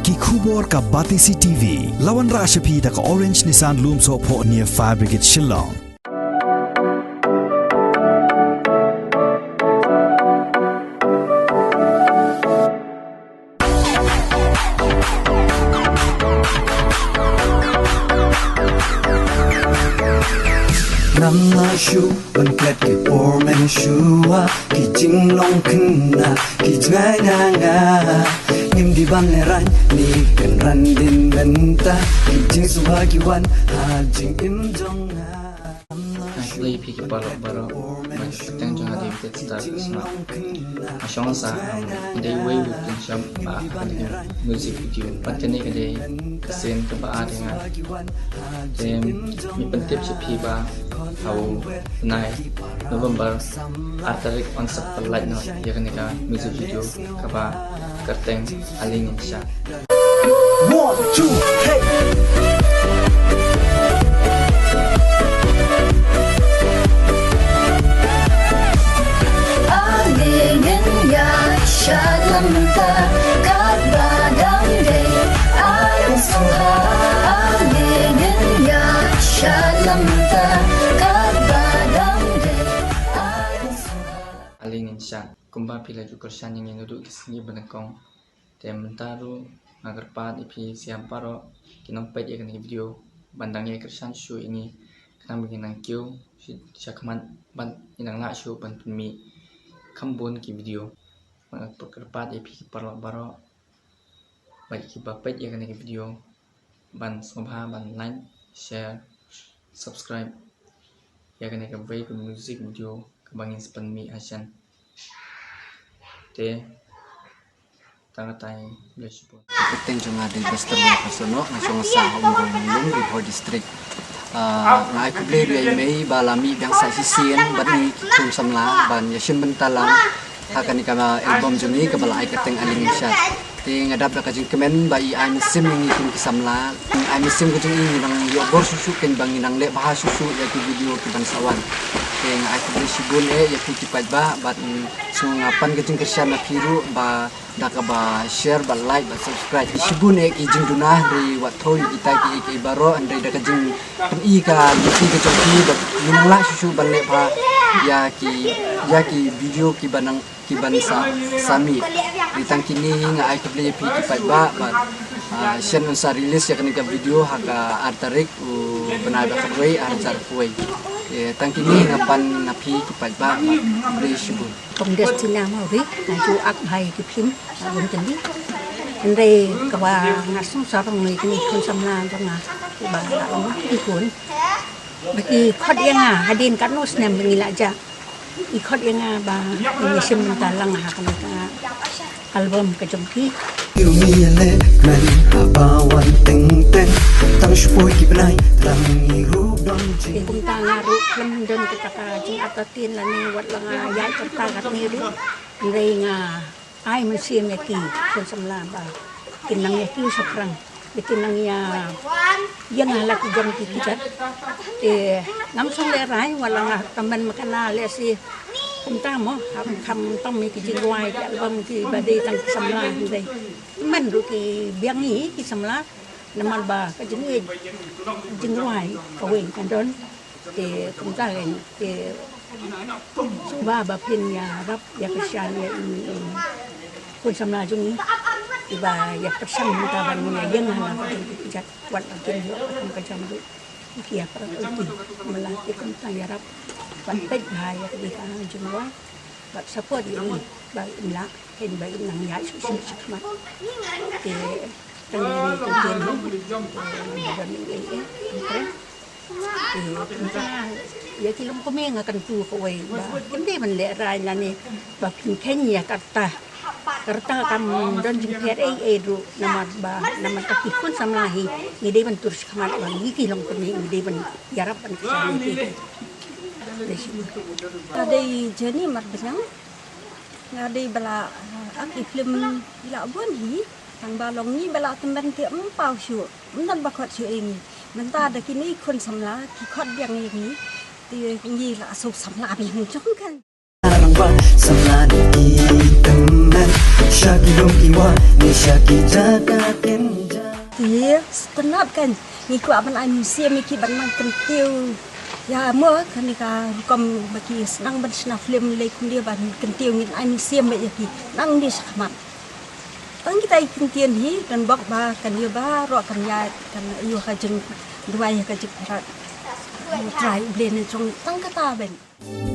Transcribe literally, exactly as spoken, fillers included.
Ki khubor ka Batesi T V. La wanrah sha phi da ka Orange Nissan Lumsohphoh near Fire Brigade Shillong. Ngam lah shuh ban klet ki por mynshuwa, ki jinglong khynnah ki jngai na nga. Ngim dei ban lehraiñ ne kynran dien mynta, ki jingsngewbha ki wan ha jingim jong nga. Ngam lah shuh. Khublei phi ki paralok baroh, bad ka kyrteng jong nga David Star Sngap. Nga shong sa, um, dei uwei u pynshong ba ha kane ka music video. Bad kane ka dei ka sien kaba ar ïa nga. Te ngi pyntip sha phi ba ha u bnai November ar tarik yn sa pynlait noh ïa kane ka music video kaba kyrteng Ale Ngin Shad. One, two, three. Ale ngin ïa shad lem bynta katba dang dei. Ai suha. Ale ngin ïa shad lem bynta katba dang dei. Ai suha. Ale Ngin Shad. Kumba phi la ju kyrshan ïa ngi naduh ki sngi ba nyngkong. Te mynta ruh nga kyrpad ïa phi sha baroh ki nongpeit ïa kane ka video ban dang ïa kyrshan shuh ïa ngi, khnang ba ngin nang kiew sha, sha khmat ban ngin nang lah shuh ban pynmih kham bun ki video. Nga kyrpad ïa phi ki paralok baroh bad kiba peit ïa kane ka video ban sngewbha ban like, share, subscribe ïa kane kawei ka music video kaba ngin sa pynmih ha shen. Te tang katei, khublei shibun. Ka kyrteng jong nga dei Buster Wai Pyrshah Noh, nga shong sa ha Umrong Lum, Ri Bhoi District. Ah, nga ai khublei ruh ïa i mei ba la mih biang sa shisien bad ngi ki khun samla ban ïa shim bynta lang ha kane ka album jong ngi kaba la ai kyrteng Ale Ngin Shad. Te nga dap da ka jingkmen ba i ai mynsiem ïa ngi kum ki samla. Ai mynsiem ka jong i ngi nang ïoh bor shuh shuh, kynba ngi nang leh bha shuh shuh ïa ki video ki ban sa wan. Te nga ai khublei shibun eh ïa phi ki paidbah bad, mm, sngewbha nga pan ka jingkyrshan na phi ruh ba da kaba share bad like bad subscribe. Shibun eh ki jingduna hynrei wat thoh ïa kita ki, ki baroh hynrei da ka jingpyni ka lynti ka jong phi ba ngin nang lah shuh shuh ban leh bha ïa ki, ïa ki video ki ban nang ki ban sa, sa mih. Te tang kine hi nga ai khublei ïa phi ki paidbah bad, ah, shen yn sa release ïa kane ka video ha ka ar tarik u bnai ba khatwei ar hajar khatwei. Te tang kine hi nga pan na phi ki paidbah bad khublei shibun. Kong Destina Mawri, nga ju ak bha ïa ki film, ah, bun tylli. Hynrei kaba nga sngewsarong ïa kine ki khun samla jong nga, ba la long ki khun. Ba ki khot ïa nga hadien katno snem ba ngi la jah. I khot ïa nga ba ngi shim bynta lang ha kane ka album ka jong ki. Ïa ngi ïa leh kmen haba wan teng teng, tang shipoi ki bnai tang ngi ruh don jingkyrkhu. Te kumta nga ruh khlem don kata ka jingartatien lane wat la nga ïaid kyrta katne ruh, hynrei nga ai mynsiem ïa ki khun samla ba kin nang ïa kiew shaphrang, ba kin nang ïa ïeng ha la ki jong ki kjat. Te ngam shym lehrain, wat la nga kmen ma kane lehse kumta mo, ha kham tam ïa ki jingrwai ki album kiba dei tang ki samla hynrei. Kmen ruh ki biang ïa ki samla namar ba ka jingïeit jingrwai kawei ka don. Te kumta kein, te sngewbha ba phin ïarap ïa kyrshan ïa i, i khun samla jong ngi iba ïa pyrshang mynta ban ïa ïeng ha la ka jong ki kjat, wat la kin ïoh ka kam ka jam ruh ki ïa pyrshang ruh ki. Mala te kumta ïarap ban peit bha ïa ka dei ka jingrwai bad support ïa i ba in lah kein ba in nang ïaid shuh shuh shakhmat. Te tang ïa i kyntian hi. Te ngi don ïa i, eh, Te kumta ïa ki longkmie nga kyntu kawei ba kim dei ban lehrain lane ba phin kheiñ ïa kata. Kata kam don jingpher ei ei ruh namar ba namar ka ki khun samla hi ngi dei ban tur shakhmat ba ngi ki longkmie ngi dei ban ïarap ban kyrshan ïa ki. Ka dei Jenny Marbaniang. Nga dei ba la, ah, ak i film i la bun hi. Tang ba long ngi ba la tymmen te ym paw shuh, ym don ba khot shuh ïa ngi. Mynta da kine khun samla ki khot biang ïa ngi. Te ngi la shu samla biang jong ka. Rangbah samla ne ki tymmen sha ki lum ki wah ne sha ki jaka ken. Te sngewtynnat kan, ngi kwah ban ai mynsiem ïa ki ban nang kyntiew. Ïa mo kane ka rukom ba ki sdang ban shna film lei kumne ban kyntiew, ngin ai mynsiem ïa ki nangne shakhmat. Tang kita i kyntien hi don bok ba kan ïa baroh kan ïa kan ïa ka jingduwai ïa ka jingpyrkhat U Trai U Blei ne jong tang kata ban.